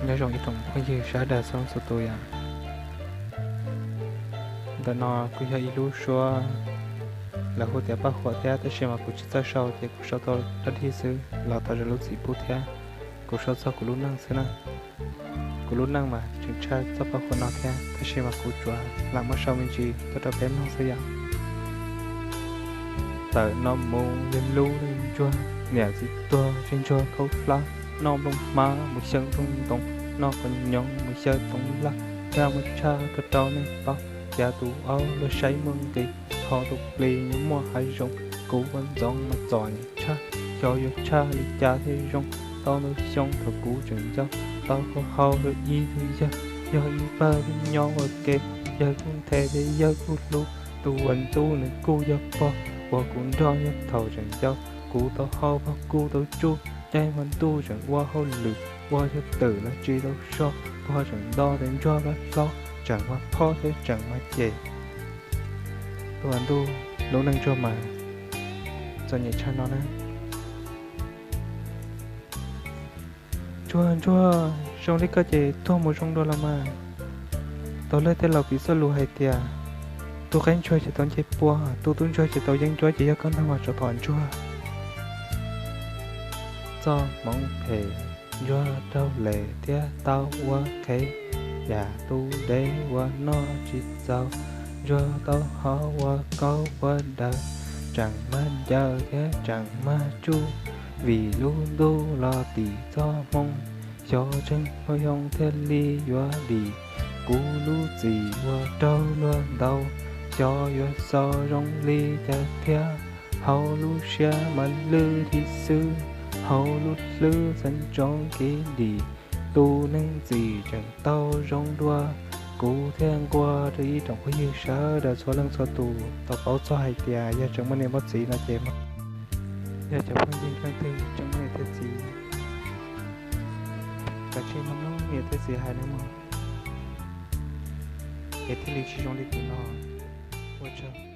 Nyob zoo ib tsoom phooj ywg sawv daws txhua leej txhua tus yom. Ntawm no kuj yog ib lub suab lawv hu tias Paj Huam thiab, tab sis mas kuv tsis txawj sau ces kuv sau tau dab dig xwb los thov zam lub txim pub thiab. Kuv sau txog kuv lub neej xwb na. Kuv lub neej mas tseem tshaj txoj Paj Huam no thiab, tab sis mas kuv tsuas lam muab sau me ntsis tuaj rau peb mloog xwb yom. Tawm no mus yog lub neej ntsuag, niam txiv tuag tsis ntsuag khaub hlab, noj nplooj hmab mus xyaw nplooj ntoo, noj qos nyoos mus xyaw toov laj, dag mus tshaj rau rau nej paub, yav tus aub luag saib muaj nqis, ho tus plis nyob muaj hav zoov, kuv ua ntxoov mas txom nyem tshaj, xyov yuav tshaj li cas thiaj zoo, tau ntau xyoo thaum kuv tseem ncauj, tau hau hau rau ib tug yawg, yog ib pawg peb nyob ua ke, yawg kuj nthe thiab yawg kuj hlub, tus uas ntxub nws kuj yog pog uas kuv nrog yawg thaum tseem ncauj, kuv tau hau pog kuj tau tsuj, caij mas ntuj tseem ua hauj lwm, ua yawg twm los tsis tau so, pog tseem nto tes ntsuag vaj hlob, tseem mas phob thiab tseem mas cem. Tuaj ntuj, lub neej ntsuag mas txom nyem tshaj no na. Ntsuag ntsuag, zoo li koj ces tuag mus zoo dua los mas. Tau lawv tej laus piv txoj lus hais tias, tu qaib ntsuag ces tau ncej pua, tu tub ntsuag ces tau yeeb ncuab, ces yog koj ntag mas tsov tom ntsuag. Txoj hmoov phem ntsuag raug lem thiab tau ua qhev, yam tu dev uas noj tsis txaus, ntsuag tau hau ua kaub ua daws, tseem mag ncaws thiab tseem mag tsuj, vim lub ntuj los tim txoj hmoo, xyov tseeb xyov thiaj li yuav dim, kuv lub txim uas raug luag ntaus, xyov yuav xaus zoo li cas thiab, hauv lub siab mas lwj li xwb, hauv lub hlwb txhua ntsoov kev dim, tus neeg txim tseem tau zoo dua. Kuv thiaj nqua rau ib tsoom phooj ywg sawv daws txhua leej txhua tus tau paub txog hais tias yog tseem muaj niam muaj txiv no ces, yog cov phooj ywg leej twg tseem muaj niam thiab txiv, kav tsij mloog niam thiab txiv hais nawb mog, es thiaj li tsis zoo li kuv no. Ua tsaug.